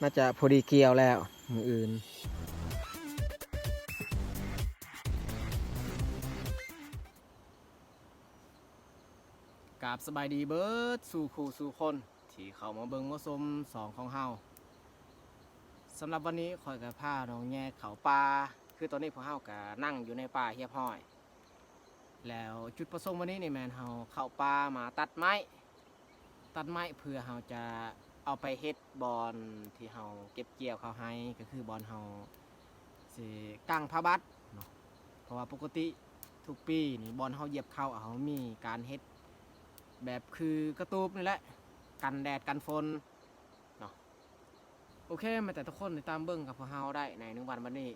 ໜ້າຈະພໍດີກ່ຽວແລ້ວມື້ອື່ນ. ກາບສະບາຍດີເບິດສູ່ຄູ່ສູ່ຄົນທີ່ເຂົ້າມາເບິ່ງມາຊົມຊ່ອງຂອງເຮົາ. ສຳລັບວັນນີ້ຂ້ອຍກໍພານ້ອງແຍກເຂົ້າປ່າ ຄືຕອນນີ້ພວກເຮົາກໍນັ່ງຢູ່ໃນປ່າຮຽບຮ້ອຍ ແລ້ວຈຸດປະສົງວັນນີ້ນີ້ແມ່ນເຮົາເຂົ້າປ່າມາຕັດໄມ້ ຕັດໄມ້ເພື່ອເຮົາຈະເອົາໄປເຮັດບ່ອນທີ່ເຮົາເກັບກ່ຽວເຂົ້າໄຮ່ ກໍຄືບ່ອນເຮົາຊິກາງຜ້າບັດເນາະ. ເພາະວ່າປົກກະຕິທຸກປີນີ້ ບ່ອນເຮົາຢຽບເຂົ້າ ເຮົາມີການເຮັດແບບຄືກະຕູບນີ້ແຫຼະ ກັນແດດກັນຝົນເນາະ. ໂອເຄ ແມ່ນແຕ່ທຸກຄົນຕິດຕາມເບິ່ງກັບພວກເຮົາໄດ້ໃນໜຶ່ງວັນບັດນີ້.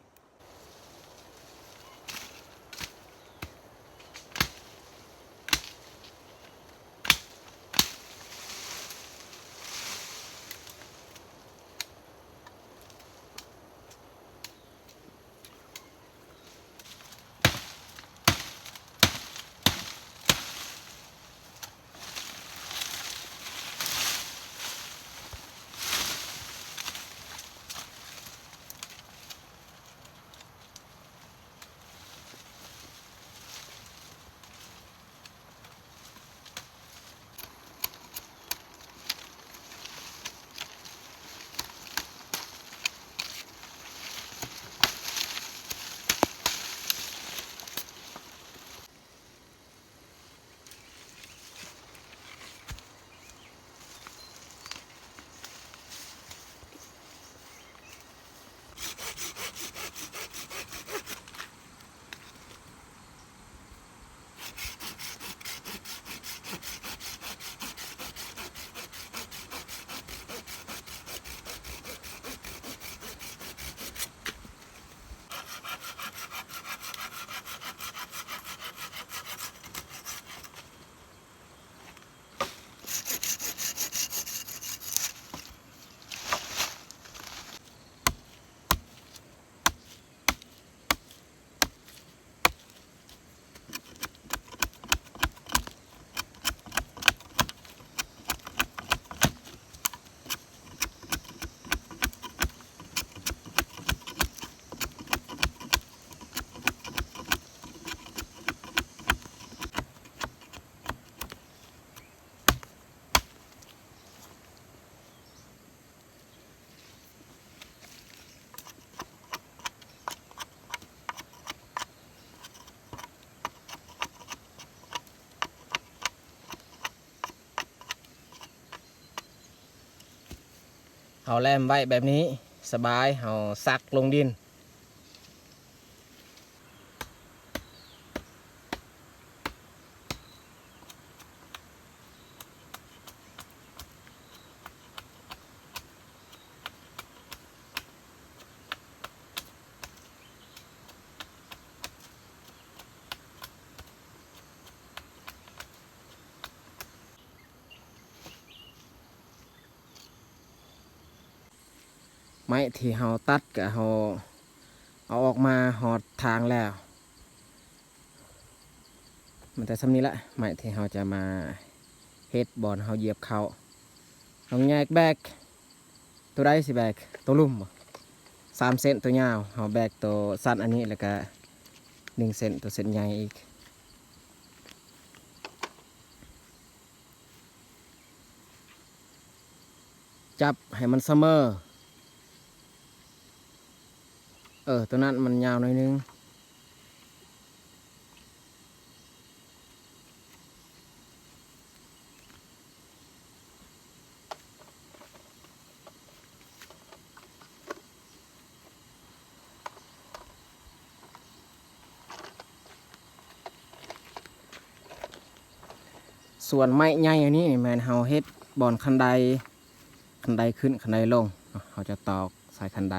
ເຮົາແຫຼມໄວ້ແບບນີ້ສະບາຍ ເຮົາສັກລົງດິນ. ໄມ້ທີ່ເຮົາຕັດກະເຮົາເອົາອອກມາຮອດທາງແລ້ວ. ມັນແຕ່ສ່ຳນີ້ແຫຼະ ໄມ້ທີ່ເຮົາຈະມາເຮັດບ່ອນເຮົາຢຽບເຂົ້າ. ນ້ອງແຍກແບກ ໂຕໃດຊິແບກ? ໂຕລຸ່ມບໍ່? ສາມເຊັນໂຕຍາວ ເຮົາແບກໂຕສັ້ນອັນນີ້ ແລ້ວກະໜຶ່ງເຊັນໂຕເສັ້ນໃຫຍ່ອີກ. ຈັບໃຫ້ມັນສະເໝີ. ເອີ ໂຕນັ້ນມັນຍາວໜ້ອຍໜຶ່ງ. ສ່ວນໄມ້ໃຫຍ່ອັນນີ້ແມ່ນເຮົາເຮັດບ່ອນຄັນໄດ, ຄັນໄດຂຶ້ນຄັນໄດລົງເນາະ, ເຮົາຈະຕອກໃສ່ຄັນໄດ.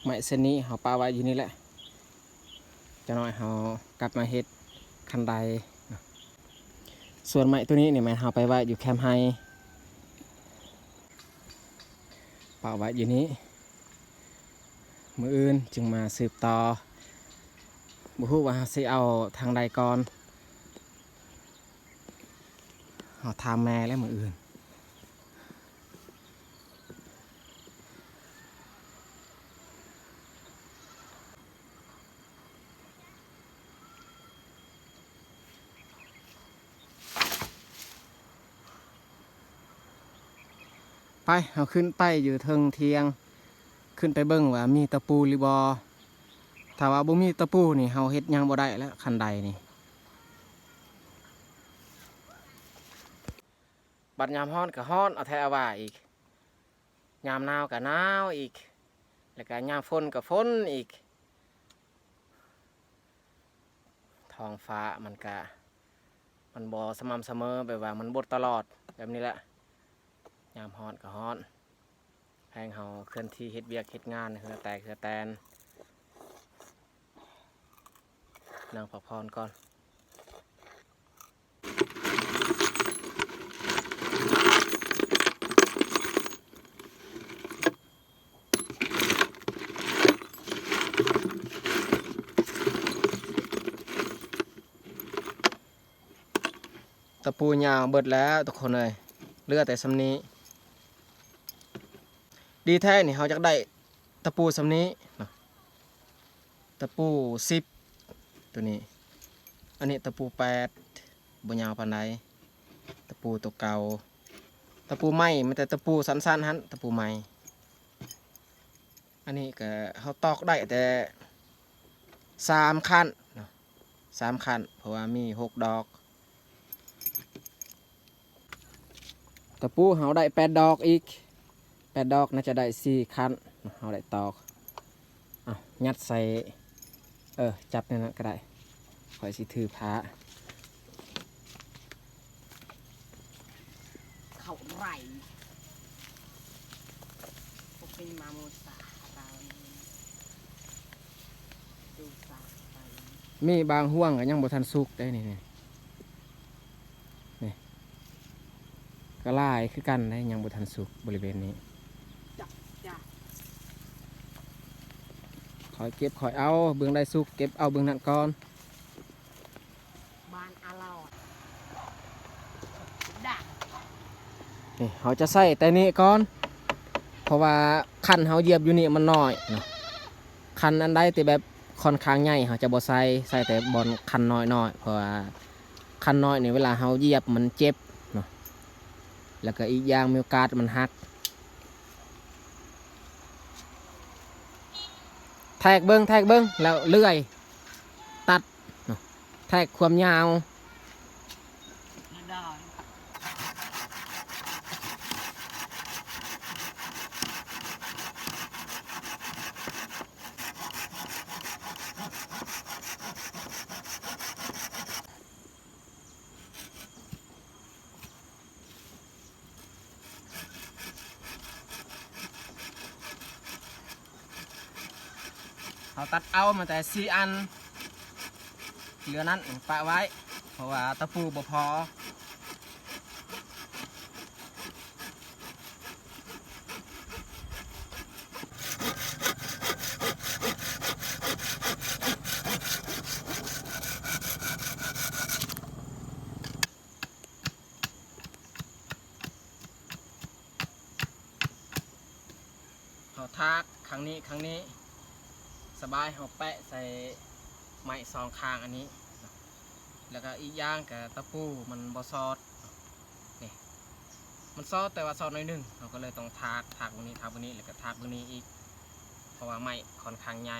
ໄມ້ເສັ້ນນີ້ເຮົາປະໄວ້ຢູ່ນີ້ແຫຼະ, ຈັກໜ້ອຍເຮົາກັບມາເຮັດຄັນໄດ. ສ່ວນໄມ້ໂຕນີ້ນີ້ແມ່ນເຮົາໄປໄວ້ຢູ່ແຄມໄຮ່. ໄປ ຝາກໄວ້ຢູ່ນີ້ ມື້ອື່ນຈຶ່ງມາສືບຕໍ່. ບໍ່ຮູ້ວ່າເຮົາຊິເອົາທາງໃດກ່ອນ. ເຮົາຖາມແມ່ແລ້ວມື້ອື່ນ. ໄປ ເຮົາຂຶ້ນໄປຢູ່ເທິງທຽງ ຂຶ້ນໄປເບິ່ງວ່າມີຕະປູຫຼືບໍ່. ຖ້າວ່າບໍ່ມີຕະປູນີ້ ເຮົາເຮັດຫຍັງບໍ່ໄດ້ແລ້ວ ຄັນໄດນີ້. ບັດຍາມຮ້ອນກໍຮ້ອນເອົາແທ້ເອົາວ່າອີກ, ຍາມໜາວກໍໜາວອີກ, ແລ້ວກໍຍາມຝົນກໍຝົນອີກ. ທ້ອງຟ້າມັນກະ ມັນບໍ່ສະໝ່ຳສະເໝີ ແບບວ່າມັນບົດຕະຫຼອດແບບນີ້ແຫຼະ. ຍາມຮ້ອນກໍຮ້ອນ, ແຮງເຮົາເຄື່ອນທີ່ເຮັດວຽກເຮັດງານ ເຫື່ອແຕກເຫື່ອແຕນ. ນັ່ງພັກຜ່ອນກ່ອນ. ຕະປູຍາວເບິດແລ້ວທຸກຄົນເອີຍ, ເຫຼືອແຕ່ສ່ຳນີ້. ດີແທ້ນີ້ ເຮົາຢາກໄດ້ຕະປູສ່ຳນີ້ເນາະ, ຕະປູສິບ ໂຕນີ້. ອັນນີ້ຕະປູແປດ ບໍ່ຍາວປານໃດ, ຕະປູໂຕເກົ່າ. ຕະປູໃໝ່ ມີແຕ່ຕະປູສັ້ນໆຫັ້ນ ຕະປູໃໝ່. ອັນນີ້ກໍເຮົາຕອກໄດ້ແຕ່ສາມຂັ້ນເນາະ, ສາມຂັ້ນ ເພາະວ່າມີຫົກດອກ. ຕະປູເຮົາໄດ້ແປດດອກອີກ, ແປດດອກ ໜ້າຈະໄດ້ສີ່ຂັ້ນເນາະ, ເຮົາໄດ້ຕອກ. ເອົາ ຍັດໃສ່ ເອີ ຈັບແນວນັ້ນກໍໄດ້, ຂ້ອຍຊິຖືພາ. ເຂົ້າໄຮ່ ພວກນີ້ມາໝົດສາເຮົານີ້ ດູສາໄປ. ມີບາງຮ່ວງກໍຍັງບໍ່ທັນສຸກເດ້ນີ້, ນີ້ ນີ້ ກໍຫຼາຍຄືກັນເດ້, ຍັງບໍ່ທັນສຸກບໍລິເວນນີ້. ຈ້ະ ຈ້ະ ຄ່ອຍເກັບຄ່ອຍເອົາ, ເບື້ອງໃດສຸກເກັບເອົາເບື້ອງນັ້ນກ່ອນ. ບ້ານອາລອດ ດາ ນີ້ເຮົາຈະໃສ່ແຕ່ນີ້ກ່ອນ, ເພາະວ່າຄັນເຮົາຢຽບຢູ່ນີ້ມັນນ້ອຍເນາະ. ຄັນອັນໃດທີ່ແບບຄ່ອນຂ້າງໃຫຍ່ ເຮົາຈະບໍ່ໃສ່, ໃສ່ແຕ່ບ່ອນຄັນນ້ອຍໆ, ເພາະວ່າຄັນນ້ອຍນີ້ເວລາເຮົາຢຽບມັນເຈັບເນາະ, ແລ້ວກໍອີກຢ່າງມີໂອກາດມັນຫັກ. ແທກເບິ່ງ ແທກເບິ່ງ ແລ້ວເລື່ອຍ ຕັດເນາະ, ແທກຄວາມຍາວ. ເຮົາຕັດເອົາມາແຕ່ສີ່ອັນ, ເຫຼືອນັ້ນປະໄວ້ ເພາະວ່າຕະປູບໍ່ພໍ. ເຮົາຖາກຂ້າງນີ້ ຂ້າງນີ້ສະບາຍ, ເຮົາແປະໃສ່ໄມ້ສອງຂ້າງອັນນີ້, ແລ້ວກໍອີກຢ່າງກໍຕະປູມັນບໍ່ສອດ. ນີ້ ມັນຊອດ ແຕ່ວ່າຊອດໜ້ອຍໜຶ່ງ, ເຮົາກໍເລີຍຕ້ອງຖາກ, ຖາກເບິ່ງນີ້, ຖາກເບິ່ງນີ້ ແລ້ວກໍຖາກເບິ່ງນີ້ອີກ, ເພາະວ່າໄມ້ຂ້ອນຂ້າງໃຫຍ່.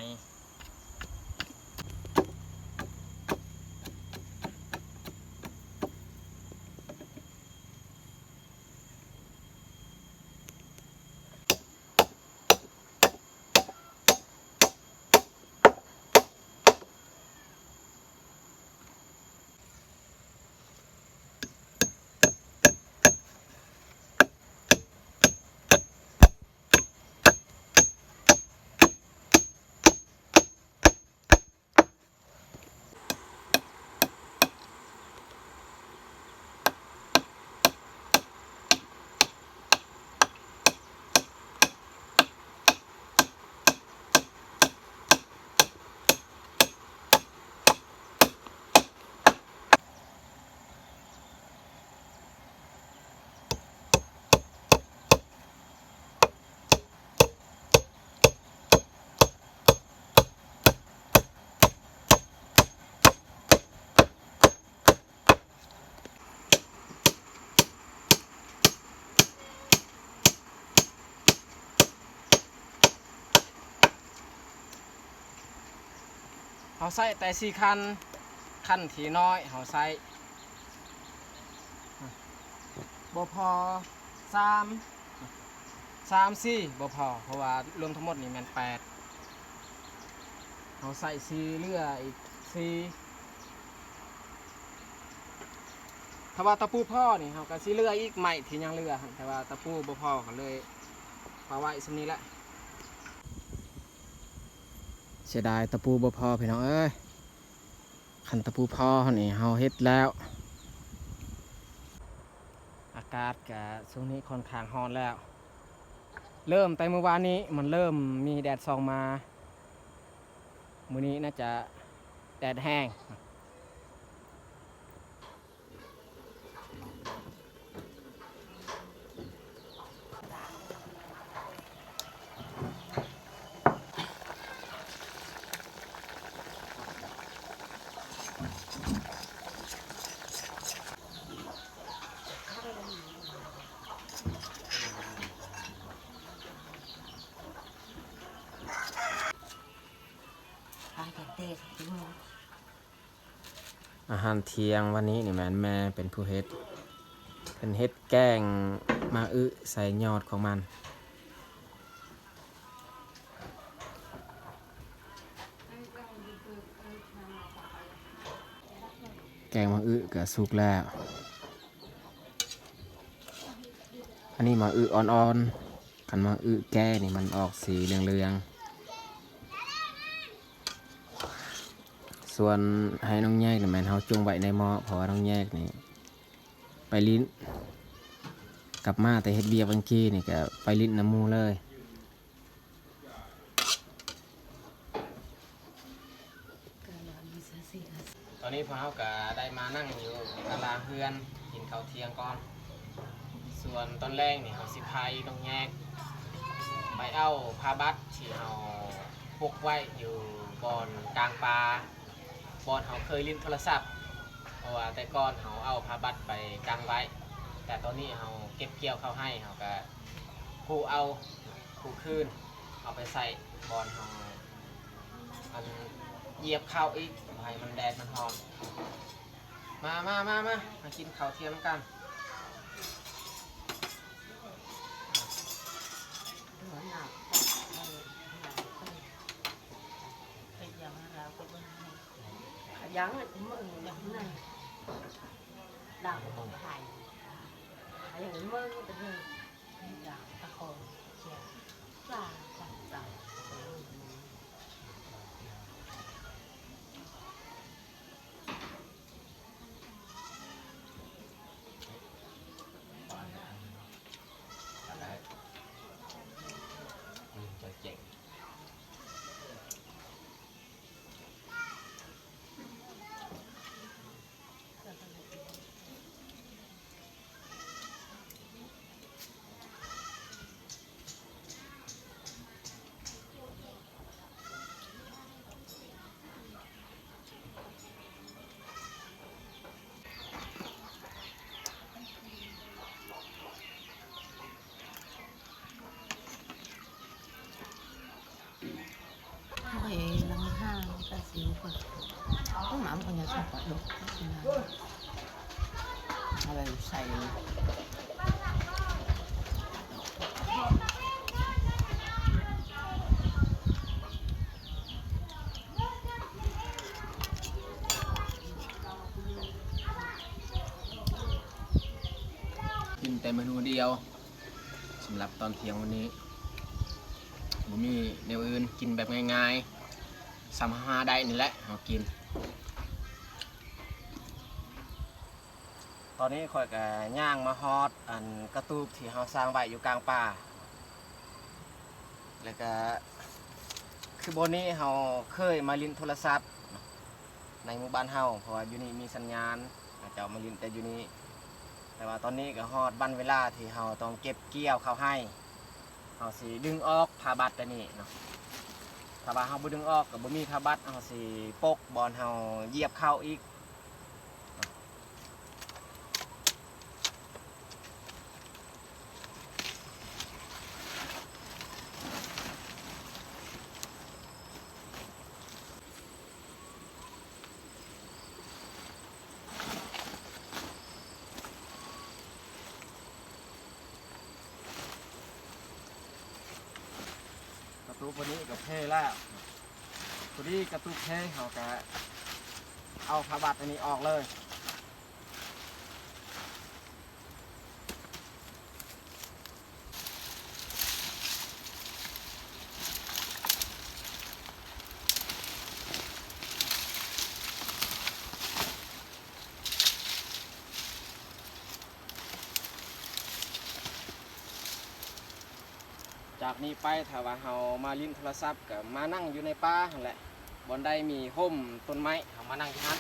ເຮົາໃຊ້ແຕ່ສີ່ຄັນ ຄັນທີ່ນ້ອຍເຮົາໃຊ້ບໍ່ພໍ ສາມ ສາມ ສີ່ ບໍ່ພໍ ເພາະວ່າລວມທັງໝົດນີ້ແມ່ນແປດ ເຮົາໃຊ້ສີ່ ເຫຼືອອີກສີ່ ຖ້າວ່າຕະປູພໍນີ້ ເຮົາກໍຊິເຫຼືອອີກໄມ້ທີ່ຍັງເຫຼືອຫັ້ນ ແຕ່ວ່າຕະປູບໍ່ພໍ ກໍເລີຍປະໄວ້ສ່ຳນີ້ແຫຼະ. ເສຍດາຍຕະປູບໍ່ພໍພີ່ນ້ອງເອີຍ ຄັນຕະປູພໍນີ້ເຮົາເຮັດແລ້ວ. ອາກາດກະຊ່ວງນີ້ຄ່ອນຂ້າງຮ້ອນແລ້ວ ເລີ່ມແຕ່ມື້ວານນີ້ມັນເລີ່ມມີແດດສ່ອງມາ ມື້ນີ້ໜ້າຈະແດດແຮງ. ອາຫານທ່ຽງວັນນີ້ນີ້ແມ່ນແມ່ເປັນຜູ້ເຮັດ ເພິ່ນເຮັດແກງໝາກອຶໃສ່ຍອດຂອງມັນ. ແກງໝາກອຶກະສຸກແລ້ວ ອັນນີ້ໝາກອຶອ່ອນໆ ຄັນໝາກອຶແກ່ນີ້ມັນອອກສີເຫຼືອງໆ. ສ່ວນໃຫ້ນ້ອງແຍກນີ້ແມ່ນເຮົາຈຸ່ມໄວ້ໃນໝໍ້ ເພາະວ່ານ້ອງແຍກນີ້ໄປຫຼິ້ນ ກັບມາແຕ່ເຮັດວຽກວັນກີ້ນີ້ກະໄປຫຼິ້ນນຳໝູ່ເລີຍ. ຕອນນີ້ພວກເຮົາກະໄດ້ມານັ່ງຢູ່ຕາລາງເຮືອນກິນເຂົ້າທ່ຽງກ່ອນ ສ່ວນຕອນແລງນີ້ເຮົາຊິພານ້ອງແຍກໄປເອົາຜ້າບັດທີ່ເຮົາປົກໄວ້ຢູ່ບ່ອນກາງປ່າ ບ່ອນເຮົາເຄີຍຫຼິ້ນໂທລະສັບ ເພາະວ່າແຕ່ກ່ອນເຮົາເອົາຜ້າບັດໄປກາງໄວ້ ແຕ່ຕອນນີ້ເຮົາເກັບກ່ຽວເຂົ້າໄຮ່ ເຮົາກະກູ້ເອົາ ກູ້ຄືນ ເອົາໄປໃສ່ບ່ອນເຮົາ ອັນ ຢຽບເຂົ້າອີກ ບໍ່ໃຫ້ມັນແດດມັນຮ້ອນ. ມາ ມາ ມາ ມາ ມາກິນເຂົ້າທ່ຽງນຳກັນ. ກິນແຕ່ເມນູດຽວ ສຳລັບຕອນທ່ຽງວັນນີ້ ບໍ່ມີແນວອື່ນ ກິນແບບງ່າຍໆ ສ່ຳເຮົາຫາໄດ້ນີ້ແຫຼະເຮົາກິນ. ຕອນນີ້ຂ້ອຍກະຍ່າງມາຮອດອັນກະຕູບທີ່ເຮົາສ້າງໄວ້ຢູ່ກາງປ່າ ແລ້ວກະຄືບ່ອນນີ້ເຮົາເຄີຍມາຫຼິ້ນໂທລະສັບໃນໝູ່ບ້ານເຮົາ ເພາະວ່າຢູ່ນີ້ມີສັນຍານ ເຂົາເຈົ້າມາຫຼິ້ນແຕ່ຢູ່ນີ້ ແຕ່ວ່າຕອນນີ້ກະຮອດວັນເວລາທີ່ເຮົາຕ້ອງເກັບກ່ຽວເຂົ້າໄຮ່ ເຮົາຊິດຶງອອກຜ້າບັດຕົວນີ້ເນາະ ຖ້າວ່າເຮົາບໍ່ດຶງອອກກະບໍ່ມີຜ້າບັດ ເຮົາຊິປົກບ່ອນເຮົາຢຽບເຂົ້າອີກ. ເ ຕູບາດນີ້ກໍເພແລ້ວ ພໍດີກະຕູບເພ ເຮົາກະເອົາຜ້າບັດອັນນີ້ອອກເລີຍ. ຈາກນີ້ໄປ ຖ້າວ່າເຮົາມາຫຼິ້ນໂທລະສັບ ກໍມານັ່ງຢູ່ໃນປ່າຫັ້ນແຫຼະ, ບ່ອນໃດມີຮົ່ມຕົ້ນໄມ້ ເຮົາມານັ່ງຢູ່ຫັ້ນ.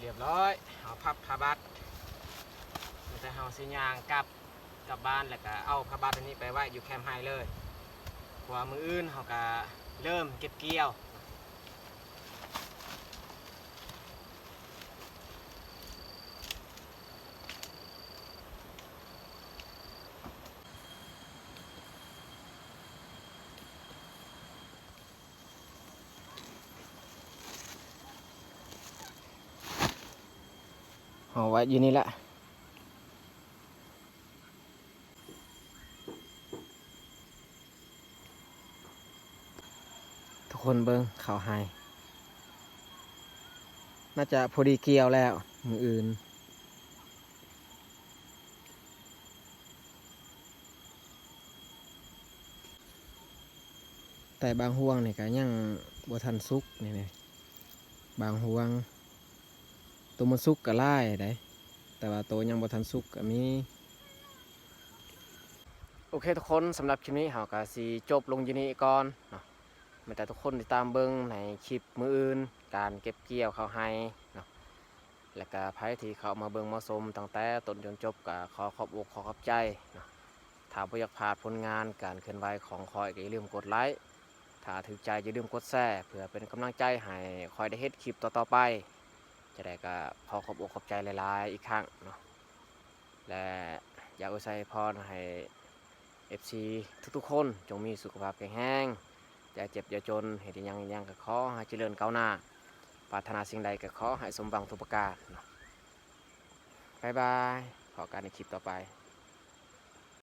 ຮຽບຮ້ອຍ ເຮົາພັບຜ້າບັດ ມີແຕ່ເຮົາຊິຍ່າງກັບ ກັບບ້ານ ແລ້ວກະເອົາຜ້າບັດອັນນີ້ໄປໄວ້ຢູ່ແຄມໄຮ່ເລີຍ ເພາະວ່າມື້ອື່ນເຮົາກະເລີ່ມເກັບກ່ຽວ. ເອົາໄວ້ຢູ່ນີ້ແຫຼະ ທຸກຄົນເບິ່ງເຂົ້າໄຮ່ ໜ້າຈະພໍດີກ່ຽວແລ້ວມື້ອື່ນ. ແຕ່ບາງຮ່ວງນີ້ກະຍັງບໍ່ທັນສຸກນີ້ເດ້ ບາງຮ່ວງ ໂຕມັນສຸກກະຫຼາຍໃດ ແຕ່ວ່າໂຕຍັງບໍ່ທັນສຸກກະມີ. ໂອເຄທຸກຄົນ ສຳລັບຄລິບນີ້ເຮົາກະຊິຈົບລົງຢູ່ນີ້ກ່ອນເນາະ ແມ່ນແຕ່ທຸກຄົນຕິດຕາມເບິ່ງໃນຄລິບມື້ອື່ນ ການເກັບກ່ຽວເຂົ້າໄຮ່ເນາະ. ແລະກະໃຜທີ່ເຂົ້າມາເບິ່ງມາຊົມຕັ້ງແຕ່ຕົ້ນຈົນຈົບ ກະຂໍຂອບອົກຂອບໃຈເນາະ. ຖ້າບໍ່ຢາກພາດຜົນງານການເຄື່ອນໄຫວຂອງຂ້ອຍ ກະຢ່າລືມກົດໄລ ຖ້າຖືກໃຈຢ່າລືມກົດແຊ ເພື່ອເປັນກຳລັງໃຈໃຫ້ຂ້ອຍໄດ້ເຮັດຄລິບຕໍ່ໆໄປ. ຈັ່ງໃດກະຂໍຂອບອົກຂອບໃຈຫຼາຍໆອີກຄັ້ງເນາະ ແລະ ຢາກອວຍໄຊພອນໃຫ້ ເອັຟຊີ ທຸກໆຄົນ ຈົ່ງມີສຸຂະພາບແຂງແຮງ ຢ່າເຈັບຢ່າຈົນ ເຮັດອີ່ຫຍັງອີ່ຫຍັງກະຂໍໃຫ້ຈະເລີນກ້າວໜ້າ ປາດຖະໜາສິ່ງໃດກະຂໍໃຫ້ສົມຫວັງທຸກປະການເນາະ. ບາຍບາຍ ພໍ້ກັນໃນຄລິບຕໍ່ໄປ.